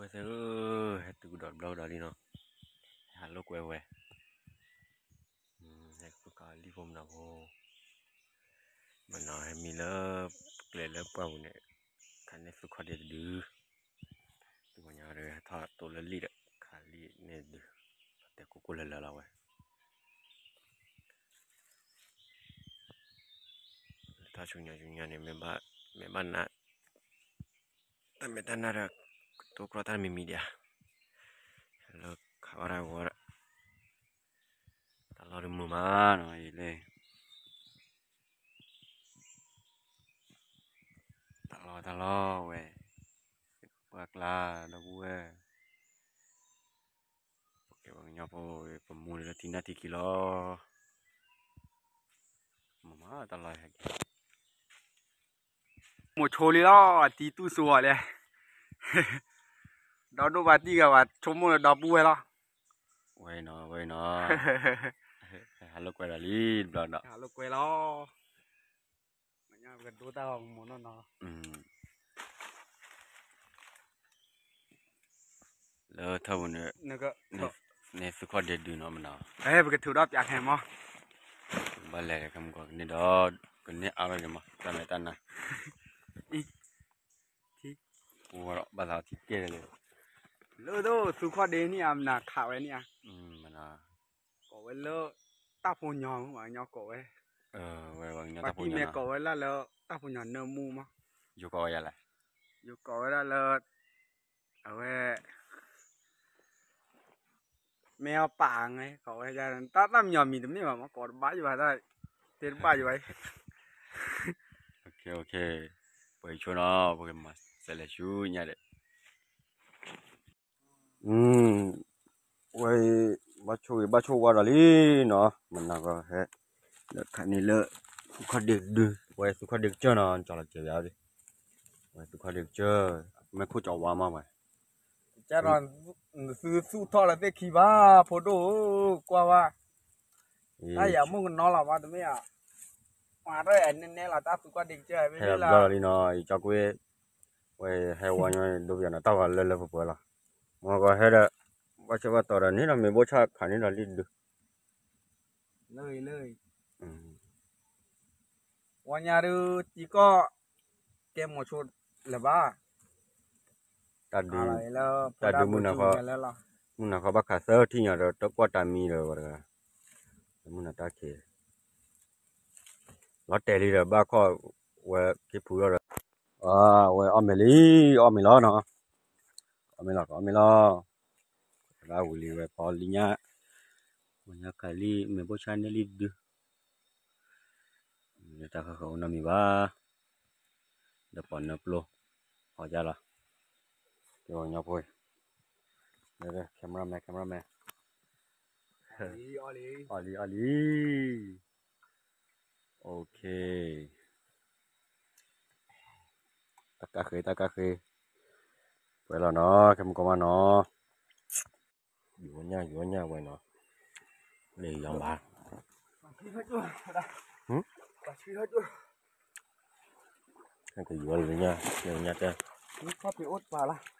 ဝဲသ့ၣ်ဧၢ, ဟဲတုၤကဒီးတဘျီကဒီးလံနီၤ, ဟဲဟးလိာ်ကွဲဝဲ, ဟဲဃုခးလံဖိမနီၤဖိ, မနီၤဟဲမံလၢကျဲလၢပှၢ်ပူၤန့ၣ်, ခးန့ၢ်သုးခီၣ်ဒ့တဒု, သုးပှၤညီဒီးဟဲထီၣ်တိလၢလံာ်ဒီး ခးလံာ်န့ၢ်တဒု, တဲကိၢ်ကိၢ်လၢလၢလီၤဝဲ လၢထီၣ်ဆူညါဆူညါန့ၣ် မ့ၢ်ဘၣ်နး, တၢ်မဲာ်တၢ်နါဒီး ကတိၤကြီတၢ်မံၤမံၤဒံးဧါ, လၢခးဘၣ်တၢ်ဂီၤဒီး, တၢ်လီၢ်တမုာ်မးနီၤအံၤလၢ တၢ်လီၢ်တၢ်လီၢ်ဝဲ, ပှၢ်ကျါဒီပုၢ်ဝဲၢ်, ပကဲပှၤကညီဖိ ပမူလၢထံနၢ်ထံခံလီၤ, မ့ၢ်မးတၢ်လီၢ်ဟဲက့ၤ, မိၢ်ဆိလံလီၤ အတံၤတူၢ်စိအီၤလဲၣ်, ဒီဒိၣ်ဘၣ်တံၢ်ဂၤဘၣ်ဆိကမိၣ်လၢဒီပုၢ်ဝဲၢ်လီၤ, ဝဲနီၤ ဝဲနီၤ, ဟဲလိာ်ကွဲဒီးလံတဘျီဒီး ဟဲလိာ်ကွဲလီၤ, ပကဒိတၢ်ဂီၤမူနီၤနီၤ လၢထၢၣ်ပူၤန့ၣ်, န့ၣ်သုးခီၣ်ဒ့ဒုနီၤမနီၤ, ပကထုးဒီးပၠးခဲမး, ဘၣ်လဲၤဒီးခဲမုၢ်ကီးကန့ၢ်ဒီး, ကန့ၢ်အါထီၣ်က့ၤမး တၢ်မဲာ်တၢ်နါ, ဘၣ်သးထံကဲၣ်လၢ, လၢဒိၣ်သုးခီၣ်ဒ့န့ၣ်ဧါ မနၤခးဝဲန့ၣ်ဧါ, ကိးဝဲလၢ, တၢ်ဖိညီမး ပှၤကညီကိးဝဲ, ပှၤတံၤမ့ၢ်ကိးဝဲလၢ်လၢ တၢ်ဖိညီနၢမူမး, ယိၤကိးဝဲဒၣ်လဲၣ်, ယိၤကိးဝဲဒၣ်လၢ, အဝဲ မ့ၢ်အပၢ်န့ၣ် ကိးဝဲ, တၢ်တၢ်မံၤမံၤတမ့ၢ်ဘၣ်မး ကိးတဘၣ်ယဘၣ်တၢ်, တဲတဘၣ်ယဘၣ်, ပှၤဆိနီၤ ပကမၤစဲးလဲၤဆူညါဒီး, ဝဲ, ဘၣ်ဆိၣ်ဂ့ၤဘၣ်ဆိၣ်ဝါဒီးလံနီၤ မနၤကီးဟဲ, လၢခးန့ၢ်လၢ, သုးခီၣ်ဒ့ကဒု ဝဲသုးခီၣ်ဒ့ကစၢၢ်နီၤ ကၠီလီၤကဲးဘၣ်, ဝဲသုးခီၣ်ဒ့ကစၢၢ်, မ့ၢ်ခိၣ်ကၠီဝါမးဝဲ သုသူၣ်ထီၣ်လၢသ့ၣ်ခံဘၣ် ဖိဒိၣ်ဧၢ, ကွၢ်ဝဲ, တၢ်ယၤမုၣ်ကနီၤလီၤမးတမ့ၢ်ဧါ, မၤထီၣ်ယၤနဲနဲလီၤ တၢ်သူကွၢ်ဒ့ကစၢၢ်မ့ၢ်လီၤ, လီၤလံနီၤ ယကၠီကွ့, ဝဲဟဲဝါညီဒိပယီၤနီၤ တၢ်ဝဲလၢလၢပှဲၤပှဲၤလီၤ, မ့ၢ်ကီးဟဲဒီး, ဘၣ်ဆၢဘၣ်တီၤဒီးန့ၣ်ဒီး မ့ၢ်ဘိၣ်ဆၣ်ခးန့ၢ်ဒီးလံဒု လၢ, လၢ, ဝါညါဒု တံၤကီၢ်, ကဲမိၤဆိလၢၤဘၣ်, တၢ်ဒု, တၢ်ဒုမုၢ်နၤခီ, မုၢ်နၤခီဘၣ်ခးသၢထံၣ်ညါဒီး တၢ်ကွၢ်တၢ်မံဒီးဝဲတဂၤ, မုၢ်နၤတၢ်ခံး, လီၤတဲာ်လံဒီးဘၣ်ခီၣ်, ဝဲက့ၤဖုးထီၣ်ဒီး, ဝဲအီၣ်မ့ၤလံ, အီၣ်မ့ၤလီၤနီၤ, အီၣ်မ့ၤလီၤ အီၣ်မ့ၤလီၤ, တၢ်ဝံၤလံဝဲဖီလံညါ, ဝဲညါခးလံ မ့ၢ်ဘိၣ်ဆၣ်န့ၢ်လံဒု တၢ်ဃၢၤဃၢၤအိၣ်နီတမံၤဘၣ်, ဒီးပိာ်နၢပျိ, ဖီယါလီၤ, ကညီဖိ, cameraman cameraman, အီၣ်လံအီၣ်လံ, OK, တၢ်ကါဃ့တၢ်ကါဃ့, ပှဲၤလီၤနီၤ ခဲမုၢ်ကီးမးနီၤ ယိၤညၣ်ယိၤညၣ်ဝဲနီၤ, လၢယီၤဘၣ်, ကယိၤလၢညၣ် လၢညၣ်တဲ, အိၣ်ပၢ်လၢ,